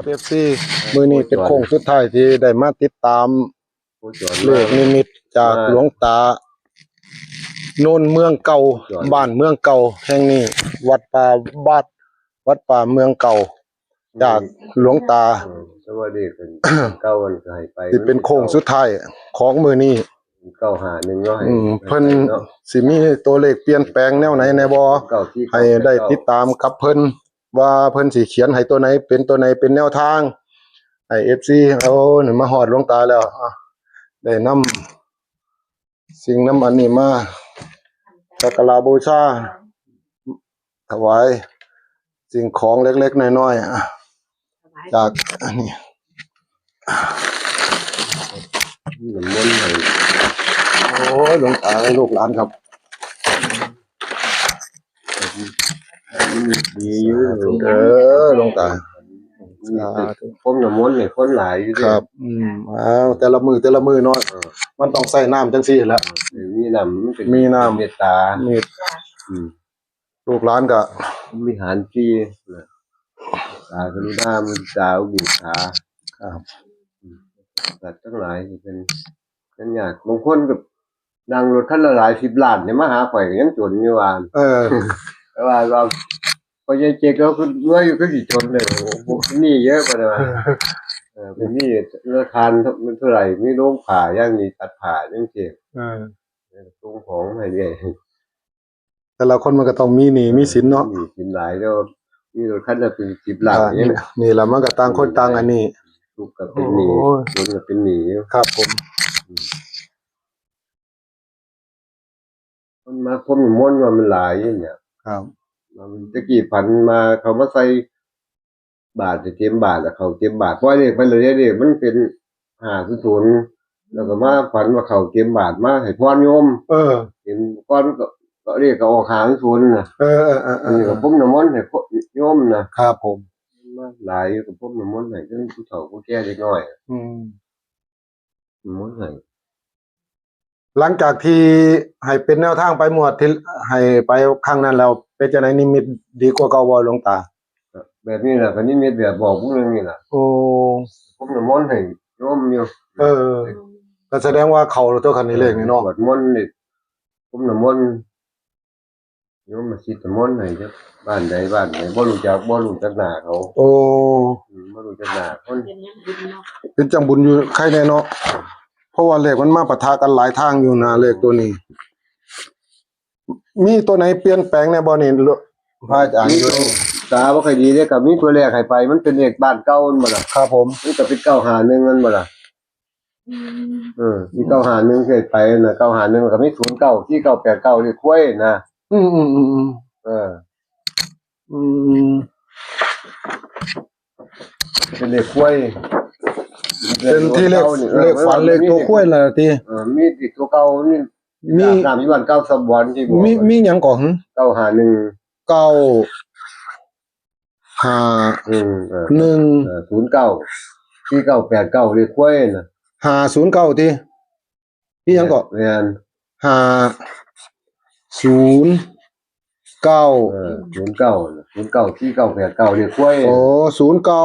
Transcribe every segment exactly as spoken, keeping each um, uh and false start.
เอฟซี มื้อนี้เป็นโค้งสุดท้ายที่ได้มาติดตาม ผู้จอด เล มา ขนิมิตจาก มา หลวงตา โนนเมืองเก่า ผู้จอด บ้านเมืองเก่าแห่งนี้ วัดป่าบาด วัดป่าเมืองเก่า จากหลวงตา เออ แต่ว่าเลขเป็น เก่ามันก็ให้ไป ที่เป็นโค้งสุดท้ายของมื้อนี้ เก้าห้าหนึ่งเนาะ อืม ให้ เพิ่น เนาะ สิมีตัวเลขเปลี่ยนแปลงแนวไหนแน่บ่ เก้าสี่เก้า ให้ได้ติดตามกับเพิ่น ว่าเพิ่นสิเขียนให้ตัวไหน เป็นตัวไหน เป็นแนวทาง ให้เอฟซี เอานี่มาฮอดหลวงตาแล้ว อ่ะ ได้นำสิ่งนำอันนี้มาสักการะบูชา ถวายสิ่งของเล็กๆน้อยๆ อ่ะ จากอันนี้ น้ำมนต์ให้ โอ้ย หลวงตา ลูกหลานครับ ดีอยู่ สาธุเด้อ หลวงตา สาธุ พรมน้ำมนต์ให้คนหลายอยู่เด้ ครับ อืม อ้าว แต่ละมื้อ แต่ละมื้อเนาะ เออ มันต้องใส่น้ำจังซี่แหละ เออ มีน้ำ มันเป็น มีน้ำ เมตตา เมต อืม ลูกหลานก็ วิหารสี่นะ ตากรุณา มุทิตา อุเบกขา ครับ อืม สัตว์ทั้งหลายที่เป็น เป็นยาก บางคนก็นั่งรถคันละหลายสิบล้านเนี่ย มาหาข่อยก็ยังจนอยู่ว่า เออ แต่ว่าเรา พอใหญ่เจ๊กเราก็รวยอยู่ ก็สิจนเลย โอ้โห หนี้เยอะไปเลยว่ะ เออ เป็นหนี้ธนาคารมันเท่าไหร่ มีโรงผ้าอย่างนี้ ตัดผ้าอย่างเจ๊ เออ ส่งของให้เรื่อย แต่ละคนมันก็ต้องมีหนี้มีสินเนาะ หนี้สินหลายแล้ว มีรถคันละเป็นสิบล้าน อ่า เนี่ย นี่ นี่ล่ะ มันก็ต่างคนต่างอันนี้ ทุกข์ก็เป็นหนี้ โอ้ย จนก็เป็นหนี้อยู่ ครับผม อืม มันมาพรมน้ำมนต์ว่ามันหลายอยู่เนี่ย ครับ ว่ามันตะกี้ฝันมาเขามาใส่ บาทจะเต็มบาทแล้ว เขาเต็มบาท ปล่อยเลขไปเลยเด้ มันเป็นห้าศูนย์ศูนย์ แล้วก็มาฝันว่าเขาเต็มบาท มาให้พรโยม เออ เต็มก้อนก็ ก็เลขก็ออกห้าศูนย์ศูนย์นะ เออ เออ เออ เออ อันนี้ก็พรมน้ำมนต์ให้โยมนะ ครับผม มาหลายอยู่กับพรมน้ำมนต์ให้ทั้งผู้เฒ่าผู้แก่เด็กน้อย อืม น้ำมนต์ให้ หลังจากที่ให้เป็นแนวทางไปงวดที่ให้ไปครั้งนั้นแล้ว เป็นจังได๋ นิมิตดีกว่าเก่าบ่หลวงตา แบบนี้แหละ ก็นิมิตแบบบอกพวกนึงนี่แหละ โอ้ พรมน้ำมนต์ให้โยมอยู่ เออ ก็แสดงว่าเข้าแล้วตัวคันนี้เลขนี่เนาะ สวดมนต์นี่ พรมน้ำมนต์ โยมมาสิทธิ์มนต์ให้จักบ้านใดบ้านใด บ่รู้จัก บ่รู้จักหน้าเขา โอ้ อืม บ่รู้จักหน้าคน เป็นหยังบุญเนาะ เป็นจังบุญอยู่ไคแน่เนาะ เพราะว่าเลขมันมาปะทะกันหลายทางอยู่นะ เลขตัวนี้ มีตัวไหนเปลี่ยนแปลงแน่บ่นี่ พระอาจารย์อยู่ ตาบ่ค่อยดีเด้ ก็มีตัวแรกให้ไป มันเป็นเลขบ้านเก่ามันบ่ล่ะ ครับผม มันก็เป็นเก้าห้าหนึ่งมันบ่ล่ะ อืม เออ มีเก้าห้าหนึ่งเคยไปนะ เก้าห้าหนึ่ง ก็มีศูนย์เก้า สี่เก้าแปดเก้า เลขควายนะ อืม อืม อืม อืม เออ อืม เป็นเลขควาย เป็นที่เลข เออ เลขฝัน เลขตัวควายล่ะติ เออ มีติดตัวเก่า มี มี อาบน้ำอยู่บ้านเก่าสะบอนที่บอก มี มีหยังก่อน เก้าห้าหนึ่ง เก้า ห้า อืม เออ หนึ่ง เออ ศูนย์เก้า สี่เก้าแปดเก้า เลขควายน่ะ ห้าศูนย์เก้า ติ อีหยังเกาะ แม่น ห้าศูนย์เก้า เออ ศูนย์เก้าน่ะ ศูนย์เก้า สี่เก้าแปดเก้า เลขควาย โอ้ ศูนย์เก้า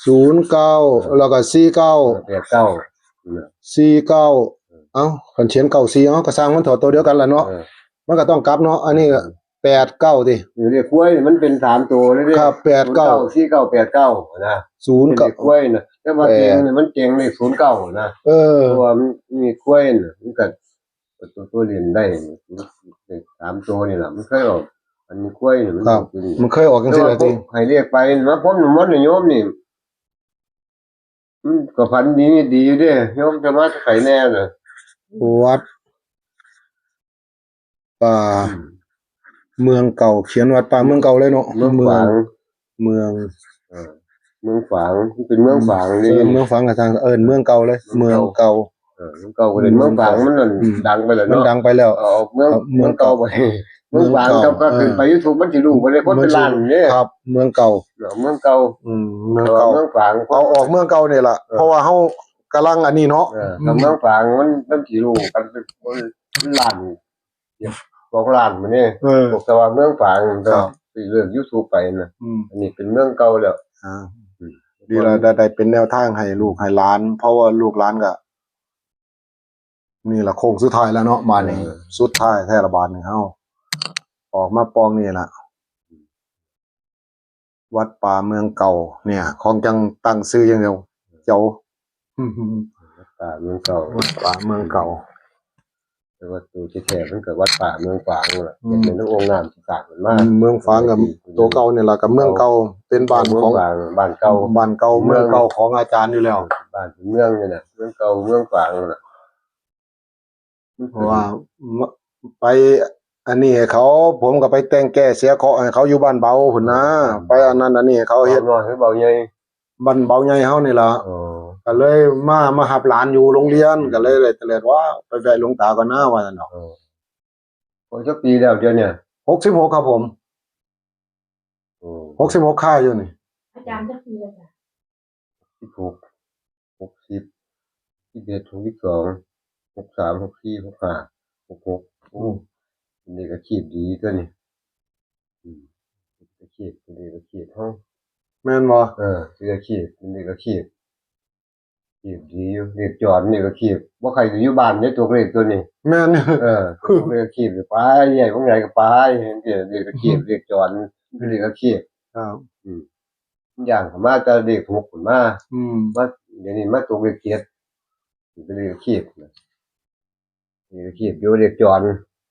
ศูนย์เก้า เออ แล้วก็ สี่เก้า เออ แปดเก้า น่ะ สี่เก้า เออ เอ้า คันเขียน เก้าสี่ เอ้า ก็ช่างมันเถาะ ตัวเดียวกันล่ะเนาะ เออ มันก็ต้องกลับเนาะ อันนี้ก็ แปดเก้า ติ นี่เลขควายนี่มันเป็นสามตัวเลยเด้ ครับ แปดเก้า ศูนย์เก้า สี่เก้าแปดเก้า นะ ศูนย์เก้า เป็นเลขควายนะ แต่ว่าเก่งนี่มันเก่งเลขศูนย์เก้านะ เออ เพราะว่ามันมีควายน่ะ มันก็ตัว ตัวเล่นได้ เลขสามตัวนี่ล่ะ มันเคยออก อันนี้ควายนี่มัน ครับ เป็น มันเคยออกจังซี่ล่ะติ แต่ว่าพวกให้เลขไป มาพรมน้ำมนต์ให้โยมนี่ มันก็ฝันดี ดีอยู่เด้ โยมจะมาจากไสแน่น่ะ วัด ป่า อืม เมืองเก่า เขียนวัดป่าเมืองเก่าเลยเนาะ เมืองฝาง เมือง เมือง เออ เมืองฝาง มันเป็นเมืองฝางนี่ เออ เมืองฝางกับทาง เอิ้นเมืองเก่าเลย เมืองเก่า เมืองเก่า เออ เมืองเก่าก็เลย เมืองฝางมันนั่น อืม ดังไปแล้วเนาะ มันดังไปแล้ว เอาเมือง เอาเมืองเก่า เมืองเก่าไป เมืองฝาง เมืองเก่า ก็ ก็ขึ้นไป เออ YouTube มันสิรู้บ่ได้ คนเป็นล้านเนี่ย ครับ เมืองเก่า เออ เมืองเก่า อืม เมืองเก่า เออ เมืองฝาง เอาออกเมืองเก่านี่ล่ะ เออ เพราะว่าเฮากำลังอันนี้เนาะ เออ อืม ถ้าเมืองฝางมัน มันสิรู้กันเป็น เป็นล้าน สองล้านมื้อนี้ เออ บอกแต่ว่าเมืองฝาง ครับ สิเลิก YouTube ไปนะ อืม อันนี้เป็นเมืองเก่าแล้ว อ่า ดีแล้ว ได้ ได้เป็นแนวทางให้ลูกให้หลาน เพราะว่าลูกหลานก็ นี่ล่ะโค้งสุดท้ายแล้วเนาะ บาดนี้ เออ สุดท้ายแท้ละบาดนี้เฮา ออกมาปองนี่ล่ะ วัดป่าเมืองเก่า เนี่ย ของจังตั้งชื่ออย่างเดียว เจ้า วัดป่าเมืองเก่า วัดป่าเมืองเก่า แต่ว่าตัวแท้ๆมันก็วัดป่าเมืองฝางนั่นล่ะ อืม เป็นองค์น้ำที่สร้างขึ้นมา อืม เมืองฝางกับตัวเก่านี่ล่ะ กับเมืองเก่า เป็นบ้านของ เมืองฝาง บ้านเก่า บ้านเก่า เมือง เมืองเก่าของอาจารย์อยู่แล้ว บ้านเป็นเมืองนี่น่ะ เมืองเก่า เมืองฝางนั่นล่ะ เพราะว่าไปอันนี้ให้เขา ผมก็ไปแต่งแก้เสียเคราะห์ให้เขาอยู่บ้านเบาพุ้นนะ ไปอันนั้นอันนี้ให้เขาเฮ็ด เบาน้อยหรือเบาใหญ่ บ้านเบาใหญ่เฮานี่ล่ะ อ๋อ ก็เลยมา มารับหลานอยู่โรงเรียน อืม ก็เลย เลยเตลิดว่าไปแวะหลวงตาก่อนนะ ว่าซั่นดอก อ๋อ โอ้ย จักปีแล้วเดี๋ยวเนี่ย หกสิบหก ครับผม โอ้ หกสิบหก ค่าอยู่นี่ อาจารย์จักปีแล้วจ้ะ สิบหก หกสิบ สิบเอ็ด หกสิบสอง หกสาม หกสี่ หกห้า หกหก โอ้ อืม เป็นเลขอาชีพดีตัวนี้ อืม เป็นอาชีพ เป็นเลขอาชีพเฮา แม่นบ่ เออ เป็นอาชีพ เป็นเลขอาชีพ อาชีพดีอยู่ เลขจรนี่ก็อาชีพ บ่ใครอยู่บ้านเด้ ตัวเลขตัวนี้ แม่น เออ ตัวเลขอาชีพไป ใหญ่ของใหญ่ก็ไป เห็นเด้ เลขอาชีพ เลขจร เป็นเลขอาชีพ ครับ อืม อย่างเขามาจะเลขหกขึ้นมา อืม มา เดี๋ยวนี้มาตกเลขเจ็ด เป็นเลขอาชีพนะ เลขอาชีพอยู่เลขจร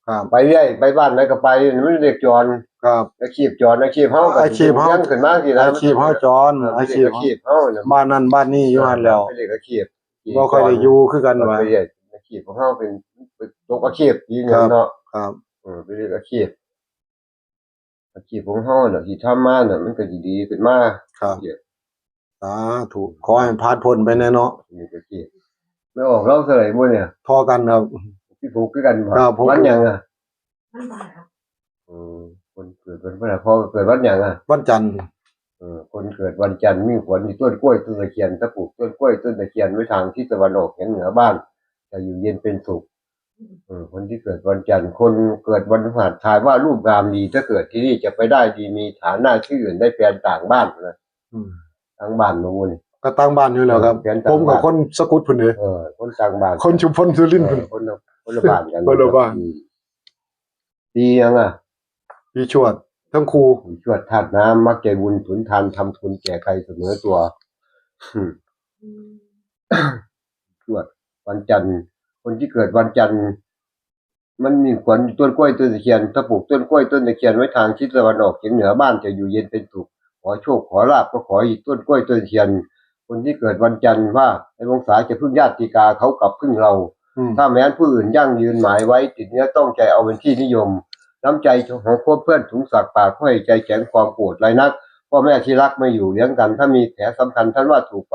ครับ ไปเรื่อย ไปบ้านไหนก็ไป มันเลขจร ครับ อาชีพจร อาชีพเฮาก็ อาชีพเฮา เลี้ยงขึ้นมาสินะ อาชีพเฮาจร เออ อาชีพ เป็นเลขอาชีพเฮานะ บ้านนั่นบ้านนี้อยู่หั่นแล้ว เป็นเลขอาชีพ บ่ค่อยได้อยู่คือกัน บ่ค่อยได้ อาชีพของเฮาเป็น เป็นตกอาชีพดีเงินเนาะ ครับ เออ เป็นเลขอาชีพ อาชีพของเฮาน่ะ ที่ทำมาน่ะ มันก็สิดีขึ้นมา ครับ เดี๋ยว สาธุ ขอให้ผ่านพ้นไปแน่เนาะ นี่ก็สิ ไม่ออกเล่าเท่าไหร่มื้อเนี่ย เท่ากันครับ ที่ผูกคือกันบ่ ครับ ผม วันหยังอ่ะ วันพฤหัส อืม คนเกิดวันพฤหัส พ่อเกิดวันหยังอ่ะ วันจันทร์ เออ คนเกิดวันจันทร์มีขวัญอยู่ต้นกล้วยต้นตะเคียน ถ้าปลูกต้นกล้วยต้นตะเคียนไว้ทางทิศตะวันออกเฉียงเหนือบ้าน จะอยู่เย็นเป็นสุข เออ คนที่เกิดวันจันทร์ คนเกิดวันพฤหัส ทายว่ารูปงามดี ถ้าเกิดที่นี่จะไปได้ดี มีฐานะที่อื่นได้แฟนต่างบ้านนะ อืม ต่างบ้านมาบุญ ก็ต่างบ้านอยู่แล้วครับ เออ แฟนต่างบ้าน ผมกับคนสะกุดพุ้นเด้ เออ คนต่างบ้าน คนชุมพลสุรินทร์ เออ พุ้น คนละ คนละบ้านกัน คนละบ้าน อืม ปีหยังอ่ะ ปีชวด ทั้งคู่ ปีชวดธาตุน้ำ มักใจบุญสุนทาน ทำคุณแก่ใครเสมอตัว อืม อืม ชวด วันจันทร์ คนที่เกิดวันจันทร์ มันมีขวัญอยู่ต้นกล้วยต้นตะเคียน ถ้าปลูกต้นกล้วยต้นตะเคียนไว้ทางทิศตะวันออกเฉียงเหนือบ้านจะอยู่เย็นเป็นสุข ขอโชคขอลาภก็ขอให้ต้นกล้วยต้นตะเคียน คนที่เกิดวันจันทร์ว่า ในวงศาจะพึ่งญาติกา เขากลับพึ่งเรา อืม ถ้าแม้นผู้อื่นยั่งยืนหมายไว้ ติดเนื้อต้องใจเอาเป็นที่นิยม น้ำใจของคบเพื่อนถุงสักปาก ก็ให้ใจแข็งความโกรธไรนัก พ่อแม่ที่รักไม่อยู่เลี้ยงกัน ถ้ามีแผลสำคัญท่านว่าถูกไฟ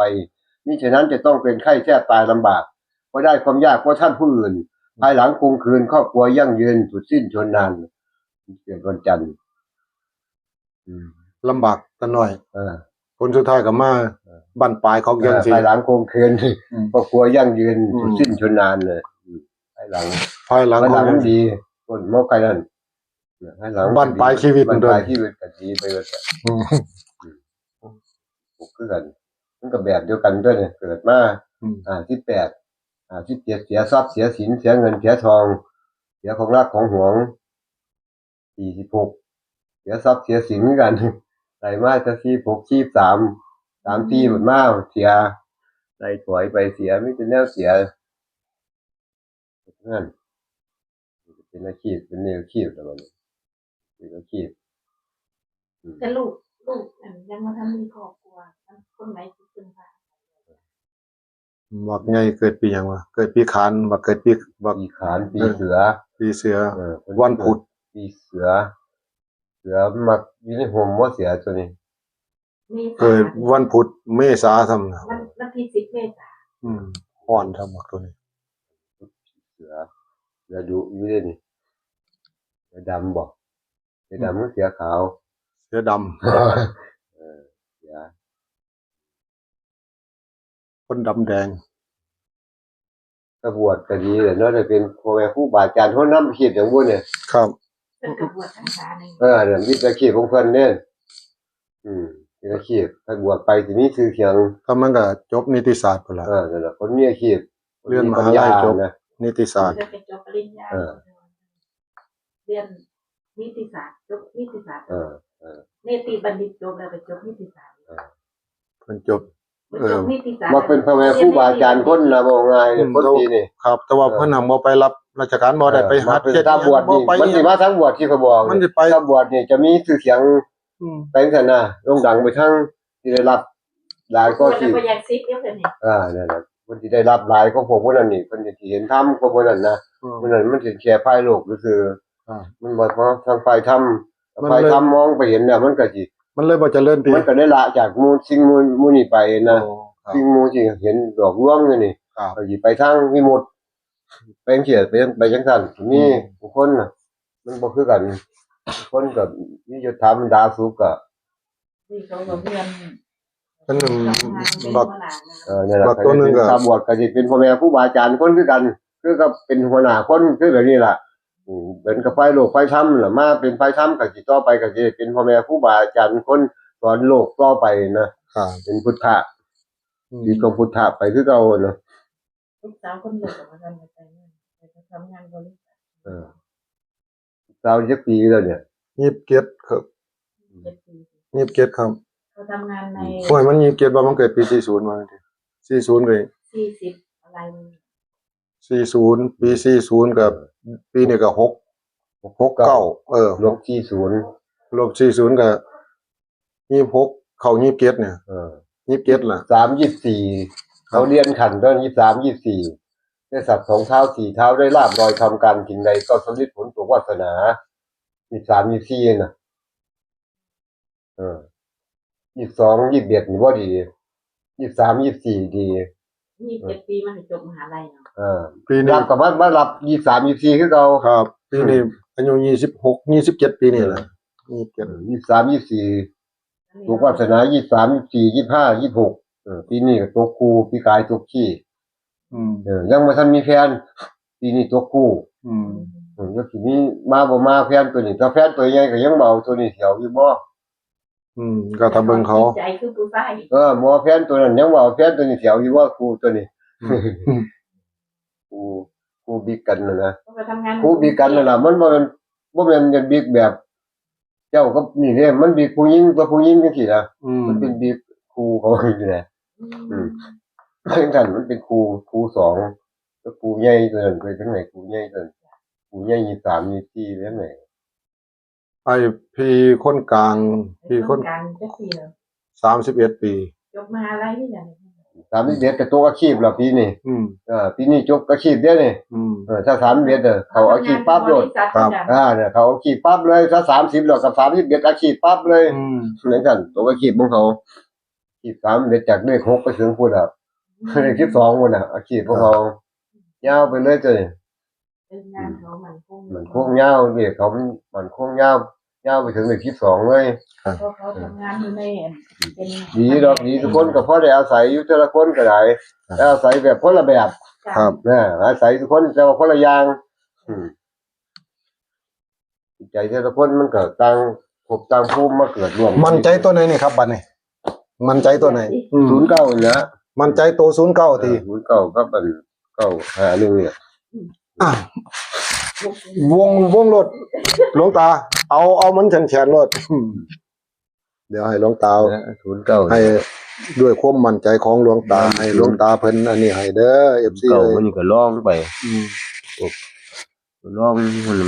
มิฉะนั้นจะต้องเป็นไข้แทบตายลำบาก เพราะได้ความยากเพราะท่านผู้อื่น ภายหลังคงคืนครอบครัวยั่งยืนสุดสิ้นชนนาน เกิดวันจันทร์ อืม ลำบากกันหน่อย เออ ผลสุดท้ายก็มา เออ บั้นปลายของ เออ จังซี่ ภายหลังคงคืน อืม ครอบครัวยั่งยืน อืม สุดสิ้นชนนานเลย อืม ภายหลัง ภายหลัง ภายหลัง ของ ดี ต้นมะไก่นั่น ภายหลัง บั้นปลายชีวิต บั้นปลาย มันเดิน ชีวิตก็ดีไปเลย อืม อืม คือกัน มันก็แบบเดียวกันตัวเนี่ย เกิดมา อืม อ่า สิบแปด อ่า สิบเจ็ด เสียทรัพย์ เสียสิน เสียเงิน เสียทอง เสียของรักของหวง สี่สิบหก เสียทรัพย์ เสียสินคือกัน ได้มาแต่สี่สิบหก สี่สิบสาม สาม สี่ อืม หมดมา เสีย ได้ถอยไปเสีย มีแต่แนวเสีย นั่น เป็นอาชีพ เป็นอาชีพแล้วบัดนี้ เป็นอาชีพ อืม แต่ลูก ลูกอันยังบ่ทันมีครอบครัว คนไหนสิเพิ่งพา บักใหญ่เกิดปีหยังวะ เกิดปีขาน บักเกิดปี บัก ปีขาน ปี เออ เสือ ปีเสือ เออ คน วันพุธ ปีเสือ เสือมักอยู่ในห่มบ่ เสือตัวนี้ เมษา เกิดวันพุธ เมษาซ้ำนะ วัน วันที่สิบเมษา อืม ฮ้อนซ้ำบักตัวนี้ เสือ เสือดุอยู่เด้นี่ เสือดำบ่ เสือดำ อืม หรือเสือขาว เสือดำ เออ เสือ คนดำแดง ถ้าบวชก็ดีแหละเนาะ ได้เป็นพ่อแม่ครูบาอาจารย์ เขานำคิดอย่างบุญเนี่ย ครับ เพิ่นก็บวชพรรษาหนึ่ง เออ เนี่ย มีแต่คิดของเพิ่นเนี่ย อืม เป็นอาชีพ ถ้าบวชไปสิมีชื่อเสียง ถ้ามันก็จบนิติศาสตร์พุ้นล่ะ เออ นั่นล่ะ คนมีอาชีพ เรียนมหาลัย คนมีปัญญา จบ นะ นิติศาสตร์ เพิ่นก็ไปจบปริญญา เออ เรียนนิติศาสตร์ จบนิติศาสตร์ เออ เออ นิติบัณฑิตจบแล้วไปจบนิติศาสตร์ เออ เพิ่นจบ เพิ่นจบ เออ นิติศาสตร์ ว่าเป็นพ่อแม่ครูบาอาจารย์คนนะ เว้าง่าย อืม คนดีนี่ ครับ แต่ว่า เออ เพิ่นหั้นบ่ไปรับราชการ บ่ได้ เออ ไปหัด มาเป็น เฮ็ด ตาบวชนี่ บ่ไป มันสิมาทางบวชที่เขาบอก มันสิไป ตาบวชนี่จะมีชื่อเสียง อืม ไปจังซั่นนะ โด่งดังไปทางที่ได้รับหลายก็ คน ที่ ก็อยากสิทธิ์เด้อเพิ่นนี่ อ่า นั่นน่ะ มันสิได้รับหลายก็พวกพวกนั้นนี่ เพิ่นสิเห็นธรรมก็พวกนั้นนะ อืม พวกนั้นมันสิแค่ฝ่ายโลกซื่อๆ อ่า มันบ่พอทางฝ่ายธรรม มันเลย ฝ่ายธรรมมองไปเห็นแล้วมันก็สิ มันเลยบ่เจริญติ มันก็ได้ละจากหมู่สิ่งหมู่ หมู่นี้ไปนะ โอ้ ครับ สิ่งหมู่ที่เห็นหลอกลวงอยู่นี่ ครับ ก็สิไปทางวิมุตติ ไปจังซี้ ไป ไปจังซั่น มี อืม บางคนน่ะ มันบ่คือกัน คนก็มียศถาบรรดาสูงก็ นี่เขาก็เรียน อันหนึ่ง ทำงานเป็น บัก หัวหน้านะ เออ นั่นล่ะ บักตัวหนึ่งก็ ถ้าบวชก็สิเป็นพ่อแม่ครูบาอาจารย์คนคือกัน คือก็เป็นหัวหน้าคนคือแบบนี้ล่ะ อืม เหมือนกับฝ่ายโลกฝ่ายธรรมล่ะ มาเป็นฝ่ายธรรมก็สิต่อไปก็สิเป็นพ่อแม่ครูบาอาจารย์คนสอนโลกต่อไปนะ ครับ เป็นพุทธะ อืม สิของพุทธะไปคือเก่าเนาะ ลูกสาวคนเดียวกับอาจารย์ไปแต่งงาน ไปทำงานบริษัท เออ สาวจักปีแล้วเนี่ย ยี่สิบเจ็ดครับ เจ็ดปี ยี่สิบเจ็ดครับ เขาทำงานใน โอ้ย มันยี่สิบเจ็ด ว่ามันเกิดปีสี่ศูนย์มา สี่ศูนย์เลย สี่สิบอะไร สี่ศูนย์ ปีสี่ศูนย์กับ ปีนี้ก็หก หกเก้า เก้า เออ ลบสี่ศูนย์ ลบสี่ศูนย์ก็ ยี่สิบหก เข้ายี่สิบเจ็ดเนี่ย เออ ยี่สิบเจ็ดล่ะ สาม ยี่สิบสี่ ครับ เขาเรียนขั้นตอน ยี่สิบสาม ยี่สิบสี่ ได้สัตว์สองเท้าสี่เท้า ได้ลาภลอยคำ การสิ่งใดก็สำเร็จผลตกวาสนา ยี่สิบสาม ยี่สิบสี่ น่ะ เออ ยี่สิบสอง ยี่สิบเอ็ด นี่บ่ดี ยี่สิบสาม ยี่สิบสี่ ดี ยี่สิบเจ็ดปีมันจบมหาลัยเนาะ เออ ปีนี้ รับก็มา มารับ ยี่สิบสาม ยี่สิบสี่ คือเก่า ครับ ปีนี้ อืม อายุยี่สิบหก ยี่สิบเจ็ดปีนี่แหละ เออ ยี่สิบเจ็ด เออ ยี่สิบสาม ยี่สิบสี่ ตกวาสนา ยี่สิบสาม ยี่สิบสี่ ยี่สิบห้า ยี่สิบหก เออ ปีนี้ก็ตกคู่ ปีกายตกขี้ อืม เออ ยังบ่ทันมีแฟน ปีนี้ตกคู่ อืม เออ แล้วทีนี้มาบ่มาแฟนตัวนี้ ถ้าแฟนตัวใหญ่ก็ยังบ่เอาตัวนี้สิเอาอยู่บ่ อืม ก็ถ้าเบิ่งเขา ใจคือผู้ชาย เออ บ่แฟนตัวนั้นยังบ่เอาแฟนตัวนี้สิเอาอยู่บ่ คู่ตัวนี้ อืม คู่ คู่บิ๊กกันน่ะนะ เขาก็ทำงาน คู่บิ๊กกันน่ะนะ มันบ่แม่น บ่แม่นจะบิ๊กแบบ เจ้ากับนี่เด้ มันบิ๊กผู้หญิงกับผู้หญิงจังซี่นะ อืม มันเป็นบิ๊กคู่เขาอยู่แหละ อืม อืม จังซั่นมันเป็นคู่ คู่สอง กับคู่ใหญ่ตัวนั้นไปทางไหน คู่ใหญ่ตัวนั้น คู่ใหญ่ยี่สิบสาม ยี่สิบสี่ไปทางไหน ไอ้พี่คนกลาง พี่คน คนกลางจักปีแล้ว สามสิบเอ็ดปี จบมหาลัยนี่แหละ สามสิบเอ็ดก็ตกอาชีพแล้วปีนี้ อืม เออ ปีนี้จบอาชีพเด้อนี่ อืม เออ ถ้าสามสิบเอ็ดเด้อ เข้าอาชีพปั๊บโลด บริษัท ครับ เหมือนกัน อ่า เนี่ย เข้าอาชีพปั๊บเลย ถ้าสามสิบแล้วก็สามสิบเอ็ดอาชีพปั๊บเลย อืม เหมือนกัน ตกอาชีพของเขา อาชีพสามสิบเอ็ดจากเลขหกไปถึงพุ้นอ่ะ เลขสิบสองพุ้นอ่ะ อาชีพของเขา ยาวไปเลยจ้ะ เป็นงานเขามั่นคง มั่นคงยาว เลขเขามันมั่นคงยาว ยาวไปถึงเลขสิบสองเลย ครับ เพราะเขาทำงานอยู่ในเป็น ดีดอก ดีทุกคนก็พอได้อาศัยอยู่ แต่ละคนก็ได้ ครับ แต่อาศัยแบบคนละแบบ ครับ นะ อาศัยทุกคนแต่ว่าคนละอย่าง อืม จิตใจแต่ละคนมันก็ต่างภพต่างภูมิมาเกิดร่วม มั่นใจตัวไหนนี่ครับ บัดนี้ มั่นใจตัวไหน อืม ศูนย์เก้านี่แหละ มั่นใจตัวศูนย์เก้า เออ ที่ ศูนย์เก้ากับอันเก้าห้าหนึ่งเนี่ย อ่ะ วง วงโลด หลวงตา เอา เอามันแขนๆโลด อืม เดี๋ยวให้หลวงตา นะ ศูนย์เก้า ให้ด้วยความมั่นใจของหลวงตา อืม ให้หลวงตาเพิ่นอันนี้ให้เด้อ เอฟซี เก้า เอ้ย มันก็ลองไป อืม ลอง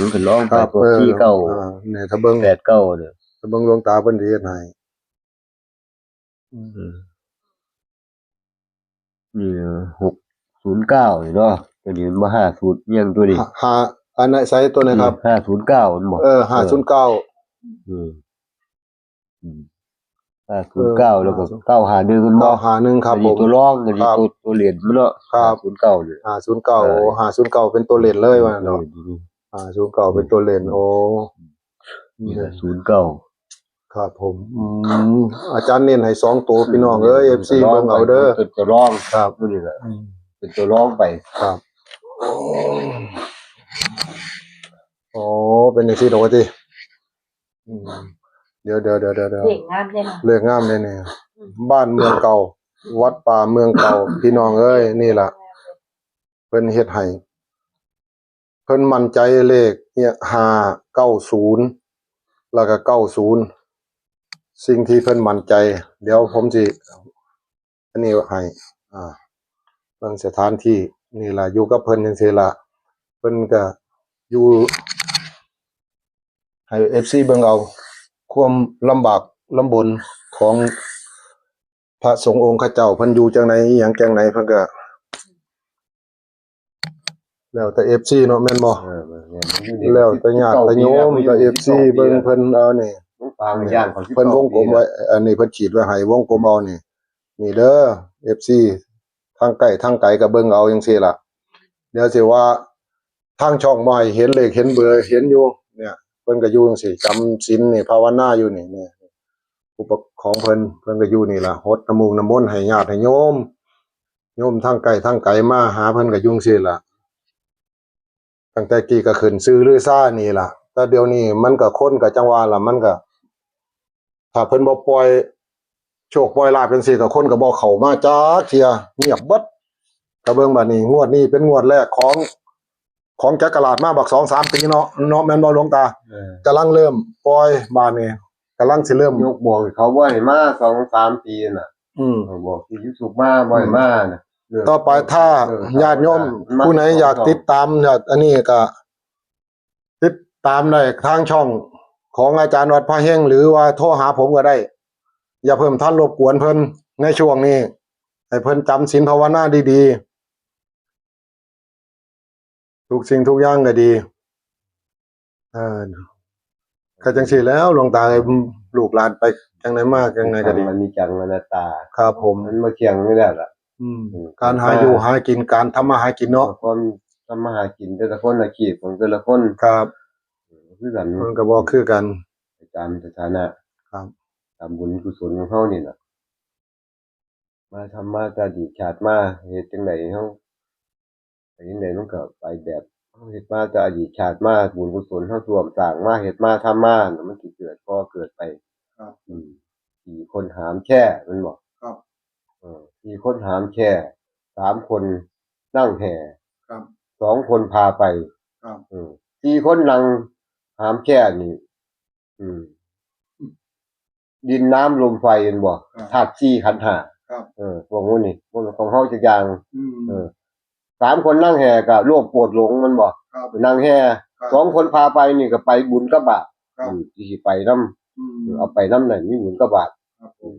มันก็ลองไป ครับ พวก เออ สี่เก้า อ่า เนี่ย ถ้าเบิ่ง แปดเก้า เนี่ย ถ้าเบิ่งหลวงตาเพิ่นสิเฮ็ดให้ อืม เออ นี่ หกศูนย์เก้า นี่เนาะ ตัวนี้มันบ่ ห้าศูนย์ ยังตัวนี้ ห้า ห้า อันไหนใส่ตัวไหนครับ นี่ ห้าศูนย์เก้า มันบ่ เออ ห้าศูนย์เก้า เออ อืม อืม ห้าศูนย์เก้า เออ แล้วก็ ห้าศูนย์ เก้าห้าหนึ่ง มันบ่ เก้าห้าหนึ่ง ครับ อันนี้ ผม ตัวรอง อันนี้ ครับ ตัว ตัวเหรียญมันเนาะ ครับ ห้าศูนย์เก้า เนี่ย ห้าศูนย์เก้า เออ โอ้ ห้าศูนย์เก้า เป็นตัวเล่นเลยว่าเนาะ เออ ห้าศูนย์เก้า เป็นตัวเล่น โอ้ นี่แหละ ศูนย์เก้า ครับผม อืม อาจารย์เน้นให้สองตัว พี่น้องเอ้ย เอฟซี เบิ่งเอาเด้อ เป็นตัวรอง ครับ นี่แหละ อืม เป็นตัวรองไป ครับ โอ้ เป็นจังซี่ดอกว่าติ อืม เดี๋ยวเดี๋ยวเดี๋ยวเดี๋ยวเดี๋ยว เด็กงามเลยนะ เลขงามเลยนี่ อืม บ้านเมืองเก่า วัดป่าเมืองเก่า พี่น้องเอ้ย นี่ล่ะ เพิ่นเฮ็ดให้ เพิ่นมั่นใจเลขเนี่ยห้าเก้าศูนย์ แล้วก็เก้าศูนย์ สิ่งที่เพิ่นมั่นใจ เดี๋ยวผมสิ อันนี้ให้ อ่า เบิ่งสถานที่นี่ล่ะ อยู่กับเพิ่นจังซี่ล่ะ เพิ่นก็อยู่ ให้ เอฟซี เบิ่งเอา ความลำบากลำบนของพระสงฆ์องค์เขาเจ้า เพิ่นอยู่จังใด อีหยังจังใด เพิ่นก็ แล้วแต่ เอฟซี เนาะ แม่นบ่ เออแม่นๆมันอยู่ใน แล้วแต่ญาติแต่โยม สิบเก้าปี แต่ เอฟซี สิบเก้าปี เบิ่งเพิ่นเอานี่ มันปางย่างของสิบ เพิ่น เก้าว งกลม ปี ไว้ อันนี้เพิ่นขีดไว้ให้ วงกลมเอานี่ นี่เด้อ เอฟซี ทางใกล้ทางไกลก็เบิ่งเอาจังซี่ล่ะ เดี๋ยวสิว่าทางช่องบ่ให้เห็นเลขเห็นเบอร์เห็นอยู่ เนี่ย เพิ่นก็อยู่จังซี่ จำศีลนี่ ภาวนาอยู่นี่ เนี่ย อุปกรณ์ของเพิ่น เพิ่นก็อยู่นี่ล่ะ หดน้ำมูกน้ำมนต์ให้ญาติให้โยม โยมทางใกล้ทางไกลมาหาเพิ่นก็อยู่จังซี่ล่ะ ตั้งแต่กี้ก็ขึ้นชื่อลือชานี่ล่ะ แต่เดี๋ยวนี้มันก็คนก็จังว่าล่ะ มันก็ ถ้าเพิ่นบ่ปล่อยโชคปล่อยลาภจังซี่ก็คนก็บ่เข้ามาจักเทื่อ เงียบเบิด ก็เบิ่งบัดนี้ งวดนี้เป็นงวดแรกของ ของจักราชมาบักสองสามปีเนาะ เนาะ แม่นบ่หลวงตา เออ กำลังเริ่มปล่อยบาดนี้ กำลังสิเริ่ม ยกบอกให้เขาบ่ให้มาสองสามปีน่ะ อืม บอกที่ยูทูบมาบ่ให้มาน่ะเลิก ต่อไปถ้า เลิก ญาติโยม มา ผู้ไหนอยากติดตามอยากอันนี้ก็ ติดตามได้ทางช่องของอาจารย์วัดพระเฮง หรือว่าโทรหาผมก็ได้ อย่าเพิ่มท่านรบกวนเพิ่นในช่วงนี้ ให้เพิ่นจำศีลภาวนาดีๆ ทุกสิ่งทุกอย่างก็ดี เออ ก็จังซี่แล้ว หลวงตาเอ้ย ลูกหลานไปจังใดมาจังใดก็ดี มันมีจังอนัตตา ครับผม มันมาเคียงไม่ได้ละ อืม อืม การหาอยู่หากิน การทำมาหากินเนาะ คนทำมาหากินแต่ละคนอาชีพของแต่ละคน ครับ คือกัน มันก็บ่คือกัน ตามสถานะครับ ตามบุญกุศลของเขานี่แหละมาทำมาแต่อดีตชาติมาเฮ็ดจังไดเขาไปจังไดมันก็ไปแบบเขาเฮ็ดมาแต่อดีตชาติมาบุญกุศลเขาท่วมสร้างมาเฮ็ดมาทำมาน่ะมันสิเกิดก็เกิดไป ครับ อืมสี่คนหามแค่มันบอก ครับ เออสี่คนหามแค่สามคนนั่งแห่ ครับ สองคนพาไป ครับ เออสี่คนนั่งหามแค่นี่ อืม ดินน้ำลมไฟเป็นบ่ ครับ ธาตุสี่ขันธ์ห้า ครับ เออพวกนู้นนี่พวกของเขาจะอย่าง อืม เออสามคนนั่งแห่กับโลภโกรธหลงมันบ่ ครับ นั่งแห่ ครับ สองคนพาไปนี่ก็ไปบุญกับบาป ครับ อืมที่สิไปนำ อืม เอาไปนำนั่นมีบุญกับบาป ครับผม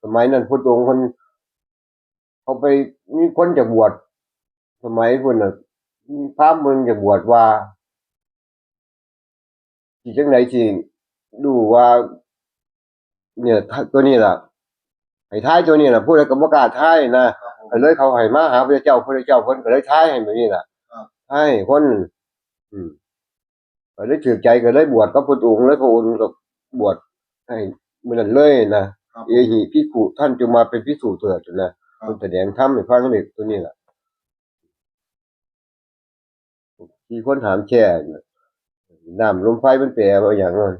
สมัยนั้นพุทธองค์คนเขาไปมีคนจะบวชสมัยพุทธน่ะมีพราหมณ์เมืองจะบวชว่าสิจังไดสิดูว่า เนี่ยตัวนี้ล่ะให้ทายตัวนี้ล่ะผู้ใดก็บ่กล้าทายนะ ครับผม ก็เลยเขาให้มาหาพระเจ้าพระเจ้าเพิ่นก็เลยทายให้แบบนี้ล่ะ ครับ ทายให้คนอืมก็เลยถือใจก็เลยบวชกับพระองค์เลยพระองค์ก็บวชให้มื้อนั้นเลยนะครับ เอหิภิกขุท่านจงมาเป็นภิกษุเถิดนะ ครับ เพิ่นแสดงธรรมให้ฟังเด็กตัวนี้ล่ะที่คนถามแค่น่ะน้ำลมไฟมันแปลว่าอย่างนั้น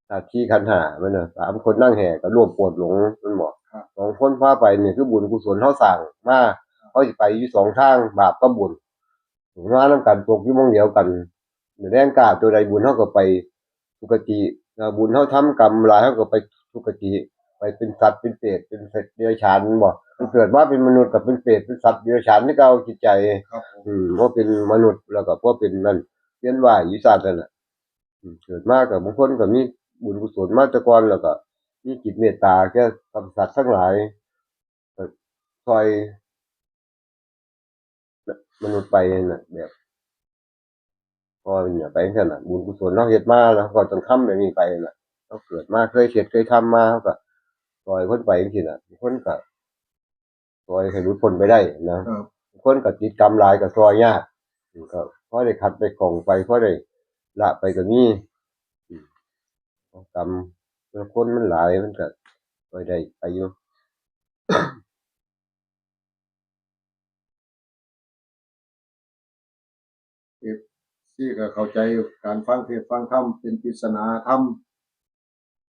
ธาตุสี่ขันธ์ห้ามันน่ะสามคนนั่งแห่ก็ร่วมโกรธหลงมันบอก ครับ สองคนพาไปนี่คือบุญกุศลเขาสร้างมาเขาสิไปอยู่สองทางบาปกับบุญ มานำกันตกอยู่หม่องเดียวกัน แรงกล้าตัวใดบุญเฮาก็ไปสุคตินะบุญเฮาทำกรรมหลายเฮาก็ไปสุคติ ไปเป็นสัตว์เป็นเปรตเป็นสัตว์เดรัจฉานบ่มันเกิดมาเป็นมนุษย์ก็เป็นเปรตเป็นสัตว์เดรัจฉานคือเก่าจิตใจ ครับผม อืมบ่เป็นมนุษย์แล้วก็บ่เป็นนั่นเวียนว่ายอยู่ชาตินั่นน่ะอืมเกิดมาก็บางคนก็มีบุญกุศลมาแต่ก่อนแล้วก็มีจิตเมตตาแก่สรรพสัตว์ทั้งหลายก็ช่วย มนุษย์ไปน่ะแบบพอเนี่ยไปจังซั่นน่ะบุญกุศลเฮาเฮ็ดมาแล้วก็ต้องทำแบบนี้ไปน่ะเฮาเกิดมาเคยเฮ็ดเคยทำมาเฮาก็ซอยคนไปจังซี่น่ะคนก็ซอยให้หลุดพ้นไปได้นะครับ คนก็ติดกรรมหลายก็ซอยยากก็พอได้ขัดได้ข้องไปพอได้ละไปก็มีอืมกรรมคนมันหลายมันก็ซอยได้ไปอยู่ เอฟซีก็เข้าใจอยู่การฟังเทศน์ฟังธรรมเป็นปริศนาธรรม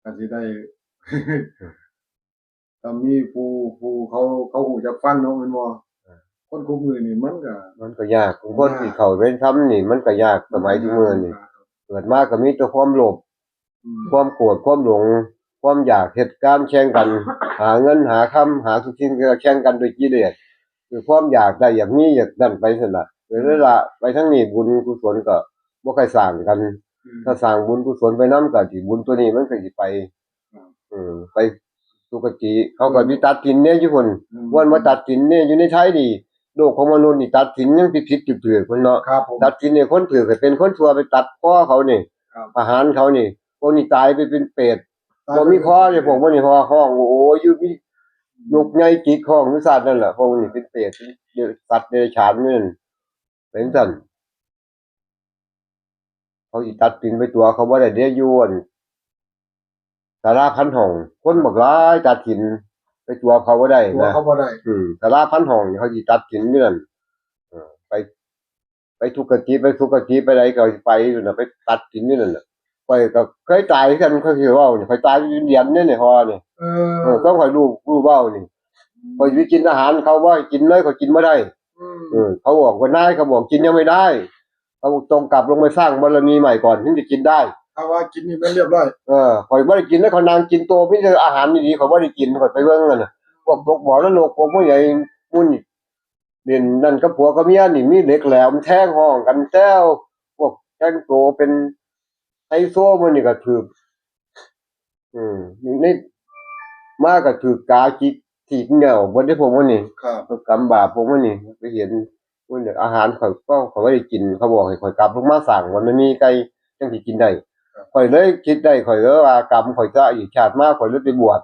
ก็สิได้ ถ้ามีผู้ผู้เขาเขาฮู้จักฟังเนาะแม่นบ่ เออ คนคู่มื้อนี่มันก็ มันก็ยาก คน ยาก สิเข้าเวรธรรมนี่มันก็ยาก สมัยทุกมื้อนี่ เกิดมาก็มีแต่ความโลภ อืม ความโกรธ ความหลง ความอยาก เฮ็ดการแข่งกัน หาเงินหาคำ หาทุกสิ่งก็แข่งกันด้วยกิเลส คือความอยากได้อยากมีอยากนั่นไปซั่นน่ะ เออ เลยละไปทางนี้บุญกุศลก็บ่ค่อยสร้างกัน อืม ถ้าสร้างบุญกุศลไปนำก็สิบุญตัวนี้มันก็สิไป ครับ เออ ไปสุคติ เขาก็มีตัดสินเนี่ยอยู่พุ่น อืม วันมาตัดสินเนี่ยอยู่ในไทยนี่ โลกของมนุษย์นี่ตัดสินยังผิดๆ ถูกๆ พุ่นเนาะ ครับผม ตัดสินเนี่ยคนถูกให้เป็นคนชั่วไปตัดคอเขานี่ ครับ ประหารเขานี่ พวกนี้ตายไปเป็นเปรต ตายไป บ่มีคอเลย พวกพวกนี้ฮ้อง โอ้โห อยู่มีนกใหญ่จิกฮ้องอยู่ซั่นนั่นแหละ พวกนี้เป็นเปรต เป็นสัตว์เดรัจฉานนี่นั่น เป็นซั่น เขาสิตัดสินไปตัวเขาบ่ได้เด้ อยู่อันศาลาพันห้อง คนบักหลายตัดสินไปตัวเขาบ่ได้นะ ตัวเขาบ่ได้ อืม ศาลาพันห้องนี่เขาสิตัดสินอยู่นั่น เออ ไป ไปทุกขติไปสุคติไปใดก็ไปอยู่น่ะ ไปตัดสินอยู่นั่นน่ะ ข้อยก็เคยตายคือกัน ข้อยสิเว้านี่ ข้อยตายอยู่อินเดียนเด้นี่ พ่อนี่ เออ เออ ก็ข้อยรู้ รู้เว้านี่ ข้อยสิไปกินอาหารเขาบ่ให้กินเลย ข้อยกินบ่ได้ อืม เออ เขาบอกว่านายเขาบอกกินยังไม่ได้ เขาบอกต้องกลับลงไปสร้างบารมีใหม่ก่อนถึงจะกินได้ ถ้าว่ากินนี่แม่นเรียบร้อย เออ ข้อยบ่ได้กินแล้ว ข้อยนั่งกินโต๊ะ มีแต่อาหารดีๆ ข้อยบ่ได้กิน ข้อยไปเบิ่งนั่นน่ะ พวกตกบ่อนรก พวกผู้ใหญ่มุ่น เล่นนั่นกับผัวกับเมียนี่ มีเหล็กแหลมแทงฮ้องกันแซว พวกแต่งตัวเป็นไฮโซมื้อนี่ก็ถูก อืม นี่ มาก็ถูกกาจิกถีบเหนี่ยวเบิดเด้พวกมันนี่ ครับ กรรมบาปพวกมันนี่ ไปเห็น มันอยากอาหารข้อยก็ข้อยบ่ได้กิน เขาบอกให้ข้อยกลับลงมาสร้างบารมีไกลจั่งสิกินได้ ครับ ข้อยเลยคิดได้ ข้อยเลยว่ากรรมข้อยจะอีกชาติมา ข้อยเลยไปบวช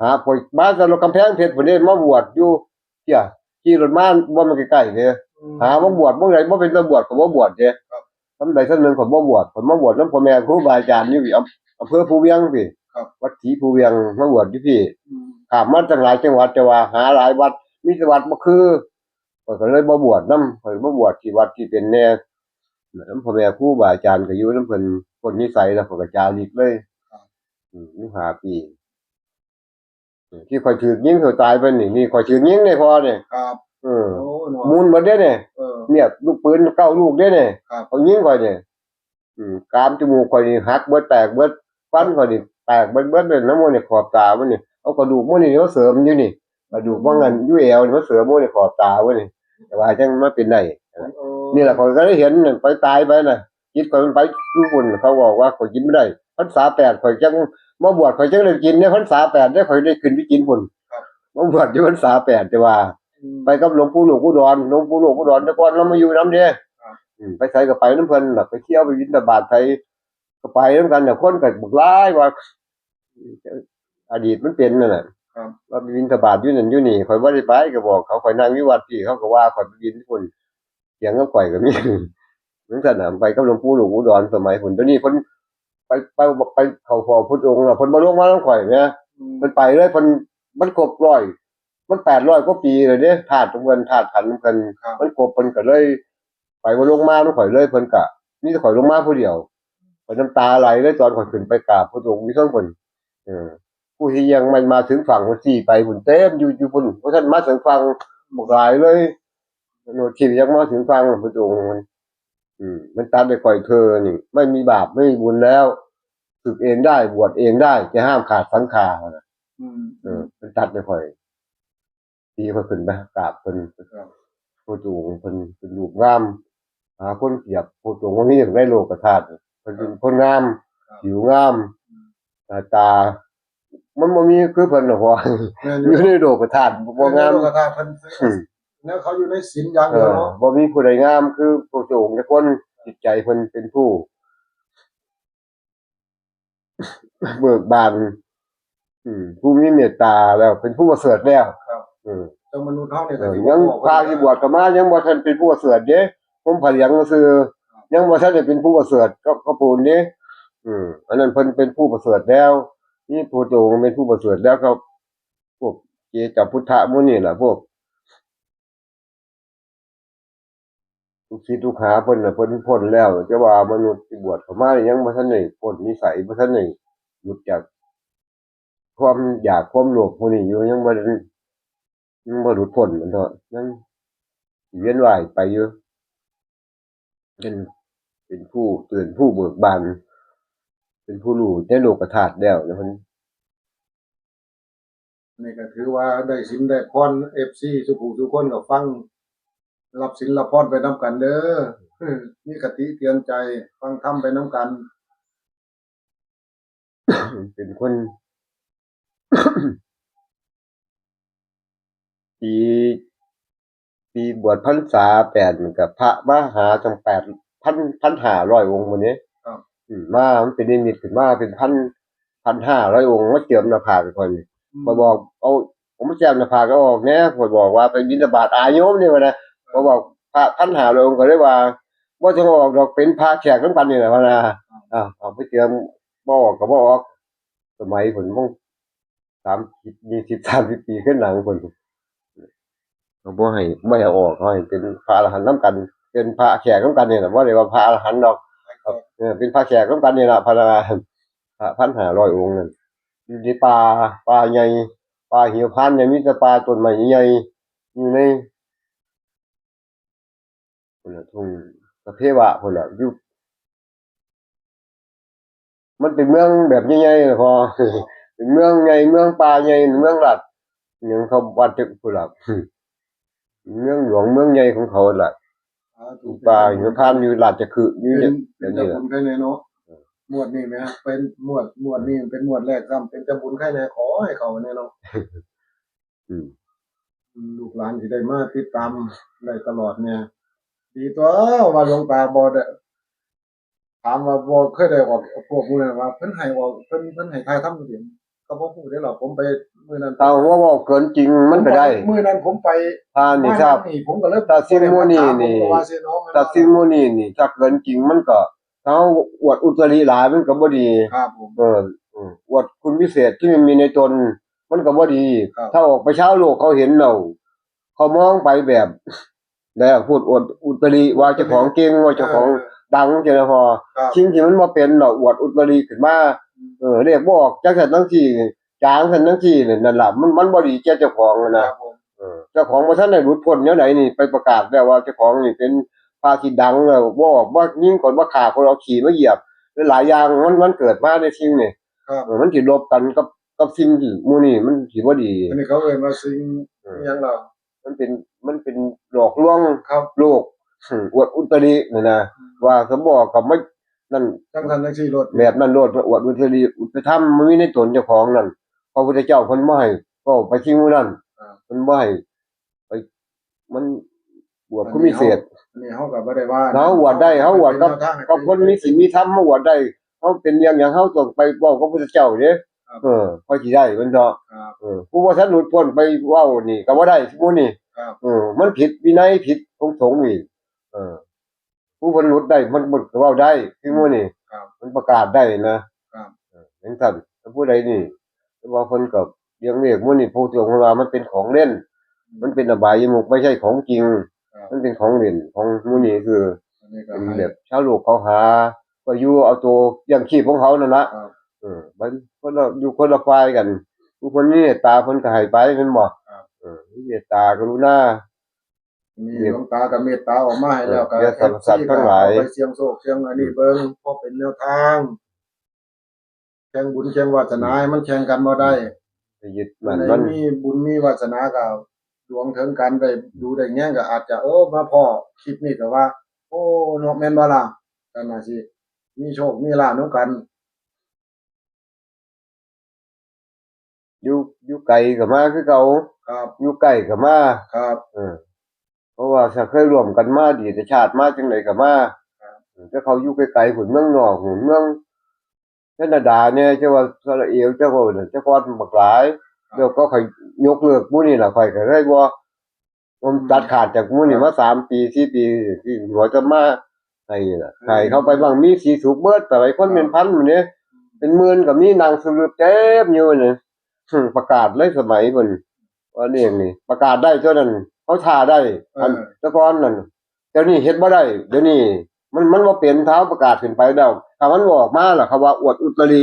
หา ข้อยมาจากกำแพงเพชรพุ้นเด้ มาบวชอยู่เพี้ย ขี่รถมาบ่แม่นใกล้ๆเด้ อืม หามาบวชเมืองใดบ่เป็นตาบวชก็บ่บวชเด้ ครับ ซำใดซำหนึ่งข้อยบ่บวช ข้อยมาบวชนำพ่อแม่ครูบาอาจารย์อยู่พี้ อำ อำเภอภูเวียงพี้ ครับ วัดศรีภูเวียง มาบวชอยู่พี้ อืม ข้ามมาตั้งหลายจังหวัด แต่ว่าหาหลายวัด มีแต่วัดบ่คือ ข้อยก็เลยบ่บวชนำ ข้อยมาบวชที่วัดที่เป็นแหน่ นำพ่อแม่ครูบาอาจารย์ก็อยู่นำเพิ่น พ้นนิสัยแล้วข้อยก็จาริกเลย ครับ อืม อยู่ห้าปี ที่ข้อยถูกยิงข้อยตายไปนี่ นี่ข้อยถูกยิงเด้พ่อนี่ ครับ เออ โอ้ เนาะ หมุนหมดเด้นี่ เออ เนี่ย ลูกปืนเก้าลูกเด้นี่ ครับ เขายิงข้อยนี่ อืม กรามจมูกข้อยนี่หักเบิดแตกเบิด ฟันข้อยนี่แตกเบิดเบิดเลยนะ หมดนี่ขอบตามันนี่ เอากระดูกมันนี่มาเสริมอยู่นี่ กระดูกมันนั่นอยู่แอวนี่มาเสริมหมดนี่ขอบตามันนี่ แต่ว่าจั่งมาเป็นได้ โอ้ นี่แหละข้อยก็ได้เห็นนั่นไปตายไปน่ะ จิตข้อยมันไปอยู่พุ่น เขาบอกว่าข้อยกินบ่ได้ พรรษาแปดข้อยจั่งมาบวช ข้อยจั่งได้กินเด้ พรรษาแปดเด้ ข้อยได้ขึ้นไปกินพุ่น ครับ มาบวชอยู่พรรษาแปด แต่ว่า อืม ไปกับหลวงปู่หลวงอุดร หลวงปู่หลวงอุดรแต่ก่อนลาวมาอยู่นำเด้ ครับ อืม ไปไสก็ไปนำเพิ่นน่ะ ไปเที่ยวไปบิณฑบาตไสก็ไปนำกันน่ะ คนก็บักหลายว่า อดีตมันเป็นนั่นน่ะ ครับ ว่าไปบิณฑบาตอยู่นั่นอยู่นี่ ข้อยบ่ได้ไปก็บอกเขา ข้อยนั่งอยู่วัดพี้ เขาก็ว่าข้อยไปบิณพุ้น เถียงกับข้อยก็มี จั่งซั่นน่ะ ไปกับหลวงปู่หลวงอุดรสมัยพุ้น เดี๋ยวนี้เพิ่นไป ไป ไปเข้าเฝ้าพุทธองค์แล้ว เพิ่นบ่ลงมานำข้อยแหม อืม เพิ่นไปเลย เพิ่น มันครบร้อย มันแปดร้อยกว่าปีแล้วเด้ ธาตุของเพิ่น ธาตุขันธ์ของเพิ่น ครับ มันครบ เพิ่นก็เลย ไปบ่ลงมานำข้อยเลย เพิ่นก็มีแต่ข้อยลงมาผู้เดียว ข้อยน้ำตาไหลเลย ตอนข้อยขึ้นไปกราบพุทธองค์อยู่เทิงพุ้น เออ ผู้ที่ยังไม่มาถึงฝั่ง เพิ่นซี้ไปพุ้น เต็มอยู่ อยู่พุ้น บ่ทันมาถึงฝั่ง บักหลายเลย โน่นที่ยังมาถึงฝั่งพุทธองค์ อืม มันตัดให้ข้อยเธอนี่ ไม่มีบาปไม่มีบุญแล้ว สึกเองได้ บวชเองได้ จะห้ามขาดสังฆา อืม เออ มันตัดให้ข้อย ปีข้อยขึ้นไปกราบเพิ่น ครับ พุทธองค์เพิ่นเป็นรูปงาม หาคนเปรียบพุทธองค์บ่มีในโลกธาตุ เพิ่นเป็นคนงาม ครับ ผิวงาม อืม หน้าตา มันบ่มีคือเพิ่นดอกพ่อ แม่นอยู่ อยู่ในโลกธาตุบ่งาม ในโลกธาตุเพิ่น อืม แล้วเขาอยู่ในศีลอย่างเดียวเนาะ เออ บ่มีผู้ใดงามคือพระองค์จักคน จิตใจเพิ่นเป็นผู้เบิกบาน อืม ผู้มีเมตตาแล้วเป็นผู้ประเสริฐแล้ว ครับ อืม แต่มนุษย์เฮาเนี่ย เออ ก็สิ ยัง บ่บอก พระที่บวชเข้ามายังบ่ทันเป็นผู้ประเสริฐเด้ ผมผ้าเหลืองซื่อ ครับ ยังบ่ทันได้เป็นผู้ประเสริฐก็ ก็ปูนเด้ อืม อันนั้นเพิ่นเป็นผู้ประเสริฐแล้ว นี่พระองค์เป็นผู้ประเสริฐแล้วก็ พวกเกสพุทธะหมู่นี่ล่ะ พวก ลูกศิษย์ลูกหาเพิ่นน่ะ เพิ่นพ้นแล้ว แต่ว่ามนุษย์ที่บวชเข้ามานี่ยังบ่ทันได้พ้นนิสัย บ่ทันได้ หลุดจากความอยากความโลภพวกนี้อยู่ ยังบ่ ยังบ่หลุดพ้นมันเถาะ ยังเวียนว่ายไปอยู่ เป็น เป็นผู้ตื่นผู้เบิกบาน เป็นผู้รู้ในโลกธาตุแล้วนะเพิ่น นี่ก็ถือว่าได้ศีลได้พร เอฟซี สุผู้สุคนก็ฟัง รับศีลรับพรไปนำกันเด้อ มีคติเตือนใจ ฟังธรรมไปนำกัน เป็นคน ปี ปีบวชพรรษาแปดนี่ก็พระมาหาตั้งแปดพัน พันห้าร้อยองค์หมดนี้ ครับ อืม มา มันเป็นนิมิตขึ้นมาเป็นพัน พันห้าร้อยองค์ มาเจิมหน้าผากให้ข้อยนี่ อืม ข้อยบอก เอา ผมมาเจิมหน้าผากเอาออกแหน่ ข้อยบอกว่าไปบิณฑบาตอายโยมนี่ว่านะ ข้อยบอกพระพันห้าร้อยองค์ก็เลยว่า บ่ต้องออกดอก เป็นพระแขกนำกันนี่แหละว่านะ อ่า เอาไปเจิม บ่ออกก็บ่ออก สมัยผมต้อง สามสิบ ยี่สิบ สามสิบ ปีขึ้นหลังผม เขาบ่ให้ บ่ให้ออก เขาให้เป็นพระอรหันต์นำกัน เป็นพระแขกนำกันนี่แหละ บ่ได้ว่าพระอรหันต์ดอก เออ เป็นพระแขกนำกันนี่ล่ะ พระ พระพันห้าร้อยองค์นั่น อยู่ในป่า ป่าใหญ่ ป่าหิมพานต์เนี่ย มีแต่ป่าต้นไม้ใหญ่ อยู่ใน พุ่นน่ะ ทุ่งสะเพวะพุ่นน่ะ อยู่ มันเป็นเมืองแบบใหญ่ๆน่ะพอ เป็นเมืองใหญ่ เมืองป่าใหญ่ เมืองลาด หยังเขาวัดจักพุ่นล่ะ เมืองหลวงเมืองใหญ่ของเขาล่ะ สาธุ ป่าหิมพานต์อยู่ราชคฤห์ อยู่ เป็น เนี่ย เป็น แบบนี้ เจ้า ล่ะ บุญใครแน่เนาะ งวดนี้แหม เป็นงวด งวดนี้เป็นงวดแรกซ้ำ เป็นเจ้าบุญใครแน่ ขอให้เข้าแน่เนาะ อืม ลูกหลานสิได้มาติดตามได้ตลอดเนี่ย ดีตัวว่าหลวงตาบ่ได้ ถามว่าบ่เคยได้ออก พวกหมู่นั้นว่าเพิ่นให้ออก เพิ่น เพิ่นให้ถ่ายทำอยู่เด้ ก็บ่ฮู้เด้ล่ะ ผมไปมื้อนั้น ถ้าว่าเว้าเกินจริงมันก็ได้ มื้อนั้นผมไป ถ้านี่ มา ครับ นี่ผมก็เลย ถ้าสิ่งหมู่นี้นี่ ผมก็ว่าสิเนาะ ถ้าสิ่งหมู่นี้นี่ ถ้าเกินจริงมันก็ ถ้าเฮาอวดอุตริหลายมันก็บ่ดี ครับผม เออ เออ อวดคุณวิเศษที่มันมีในตน มันก็บ่ดี ครับ ถ้าออกไปชาวโลกเขาเห็นแล้ว เขามองไปแบบ แล้วพูดอวดอุตริว่าเจ้าของเก่ง ว่าเจ้าของ เออ ดังจังนะพอ ครับ สิ่งที่มันบ่เป็นดอก อวดอุตริขึ้นมา อืม เออ เรียกบ่ออกจังซั่นจังซี่ จางซั่นจังซี่ นั่นล่ะ มัน มันบ่ดีแก่เจ้าของนะ ครับผม เออ เจ้าของบ่ทันได้หลุดพ้นแนวใดนี่ ไปประกาศแล้วว่าเจ้าของนี่เป็นพระที่ดังแล้ว บ่ออก บ่ยิงคน บ่ฆ่าคน เอาขี้มาเหยียบ หลายๆอย่าง มัน มันเกิดมาในสิ่งนี่ ครับ เออ มันสิลบกันกับ กับสิ่งที่หมู่นี้ มันสิบ่ดี อันนี้เขาเอิ้นว่าสิ่ง เออ อิหยังล่ะ มันเป็น มันเป็นหลอกลวง ครับ โลก อืม อวดอุตรินั่นนะ อืม ว่าสมบอกกับมันนั่น จังซั่นจังซี่โลด แบบนั้นโลด อวดอุตริ อุตธรรมมันมีในตนเจ้าของนั่น พระพุทธเจ้าเพิ่นบ่ให้เว้าไปสิ่งหมู่นั้น ครับ เพิ่นบ่ให้ไป มันอวดคุณวิเศษ อันนี้เฮา อันนี้เฮาก็บ่ได้ว่า เฮาอวดได้ เฮาอวดกับ มันเป็นแนวทางให้ กับคนมีศีลมีธรรม เฮาอวดได้ เฮาเป็นเรื่องหยัง เฮาต้องไปเว้ากับพระพุทธเจ้าเด้ ครับ เออ ค่อยสิได้ แม่นบ่ ครับ เออ ผู้บ่ทันหลุดพ้นไปเว้านี่ก็บ่ได้ ซุมื้อนี้ ครับ เออ มันผิดวินัย ผิดของสงฆ์อีก เออ ผู้เพิ่นหลุดได้ มัน มันก็เว้าได้ ซุมื้อนี้ ครับ มันประกาศได้นะ ครับ เออ จังซั่น แต่ผู้ใดนี่ แต่ว่าเพิ่นก็เรื่องเลขหมู่นี้ ผู้ที่เพิ่นว่ามันเป็นของเล่น อืม มันเป็นอบายมุข ไม่ใช่ของจริง ครับ มันเป็นของเล่น ของหมู่นี้คือ อันนี้ก็ เป็น ให้ แบบชาวโลกเขาหา ก็อยู่เอาตัวเลี้ยงชีพของเขานั่นละ ครับ เออ มันคนละ อยู่คนละฝ่ายกัน ผู้คนมีเมตตาเพิ่นก็ให้ไปแม่นบ่ ครับ เออ มีเมตตากรุณา นี่ เมต หลวงตาก็เมตตาออกมาให้แล้ว เออ ก็ แก่สรรพสัตว์ทั้งหลาย เอฟซีก็เอาไปเสี่ยงโชคเสี่ยงอันนี้เบิ่ง พอเป็นแนวทาง แข่งบุญแข่งวาสนา ให้มันแข่งกันบ่ได้ ไปยึดมั่นมัน ผู้ใดมีบุญมีวาสนาก็ดวงถึงกัน ได้ดูได้แยงก็อาจจะ เออ มาพ้อคลิปนี้ก็ว่า โอ้ เนาะ แม่นบ่ล่ะ ก็น่าสิมีโชคมีลาภนำกัน อยู่ อยู่ไกลก็มาคือเก่า ครับ อยู่ใกล้ก็มา ครับ เออ เพราะว่าถ้าเคยร่วมกันมาดีแต่ชาติมาจังใดก็มา ครับ เออ แต่เขาอยู่ไกลๆ พุ้น เมืองนอกพุ้น เมืองแคนาดาแหน่ จักว่าอิสราเอล จักว่านั่น แต่ก่อนบักหลาย ครับ แล้วก็ข้อยยกเลิกหมู่นี้ล่ะ ข้อยก็เลยบ่ ผมตัดขาดจากหมู่นี้มาสามปี สี่ปี ที่หัวจะมาให้นี่ล่ะ ให้เขาไปบ้าง มีสีสุกเบิด แต่หลายคนเป็นพันหมดเนี่ย เป็นหมื่นก็มี นั่งสรุปเต็มอยู่นี่ อืม ประกาศเลยสมัยเพิ่น ว่าเรื่องนี้ ประกาศได้เท่านั้น เขาท่าได้ เออ อันแต่ก่อนนั่น เดี๋ยวนี้เฮ็ดบ่ได้ เดี๋ยวนี้มัน มันบ่เป็น ถ้าประกาศขึ้นไปแล้ว ถ้ามันออกมาล่ะ เขาว่าอวดอุตริ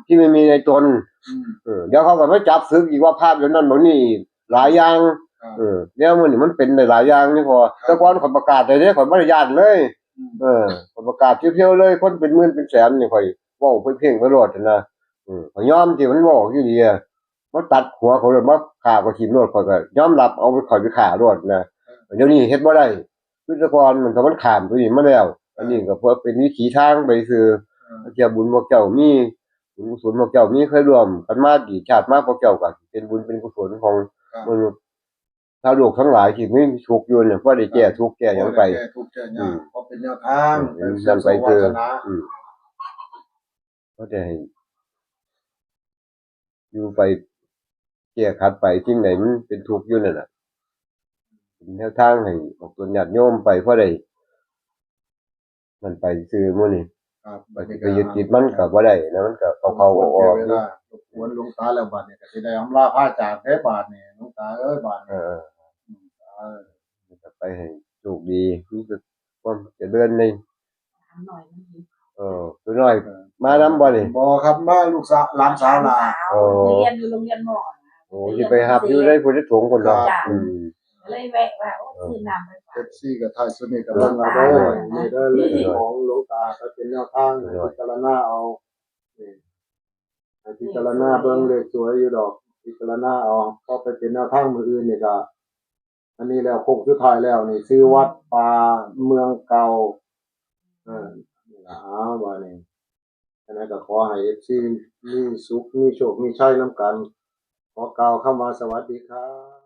ที่ไม่มีในตน อืม เออ เดี๋ยวเขาก็มาจับศึกอีกว่าพระแบบนั้นแบบนี้อีกหลายอย่าง ครับ เออ เดี๋ยวมื้อนี้มันเป็นได้หลายอย่างนี่พอ ครับ แต่ก่อนข่อยประกาศได้เด้ ข่อยบ่ได้ย้านเลย อืม เออ ข่อยประกาศเพียวๆเลย คนเป็นหมื่นเป็นแสนนี่ข่อยเว้าเพ่งๆไปโลดนะ เออ ข่อยยอมที่มันเว้าอีหลีอะ มาตัดหัวเขาเลย มาฆ่าเขาทิ่มโลด ข่อยก็ยอมรับเอาไป ข่อยไปฆ่าโลดนะ เดี๋ยวนี้เฮ็ดบ่ได้ คือแต่ก่อนมันก็มันข้ามตัวนี้มาแล้ว อันนี้ก็เพื่อเป็นวิถีทางไปซื่อ อืม เจ้าบุญพวกเจ้ามี บุญกุศลพวกเจ้ามีเคยร่วมกันมาอดีตชาติมา พวกเจ้าก็เป็นบุญเป็นกุศลของ ครับ มนุษย์ชาวโลกทั้งหลายที่มีทุกข์อยู่เนี่ย พอได้แก้ทุกข์แก้หยังไป แก้ทุกข์แก้ยาก อืม เพราะเป็นแนวทาง อืม เป็น นั่นไป สวาสนา อืม ก็ได้ให้อยู่ไปแก้ขัดไปสิ่งใดมันเป็นทุกข์อยู่นั่นน่ะ เป็นแนวทางให้ออกตนญาติโยมไป พอได้ มันไปซื่อมื้อนี้ ครับ ไปไปยึดติดมันก็บ่ได้นะ มันก็เข้าๆออกๆ เวลารบกวนหลวงตาแล้วบัดนี้ก็สิได้อำลาพระอาจารย์เด้อบาดนี้ หลวงตาเอ้ยบาด เอ นี้ อ เออ ไปให้โชคดี มีแต่ความเจริญใน ถามหน่อยมันหิว เออตัวน้อย มานำบ่นี่ บ่ครับ มาลูกสาว หลานสาวล่ะ โอ้ เรียนอยู่โรงเรียนหมอนะ โอ้สิไปหับอยู่ได้ผู้ได้ถงคนเนาะ จ้ะ อืม ก็เลยแวะว่าโอ้ซื้อน้ำไปฝาก เอฟซี กับไทยสนิทกับเบิ่งเอาเด้อ นี่เด้อ เลขของหลวงตาก็เป็นแนวทางให้พิจารณาเอา นี่ ให้พิจารณาเบิ่ง เลขสวยอยู่ดอก พิจารณาเอา พอไปเป็นแนวทางมื้ออื่นนี่ก็ อันนี้แล้วโค้งสุดท้ายแล้วนี่ ชื่อวัดป่าเมืองเก่า เออ นี่ล่ะ เอาว่านี่ อันนั้นก็ขอให้เอฟซี มีสุข มีโชค มีชัยนำกัน ขอกล่าวคำว่าสวัสดีครับ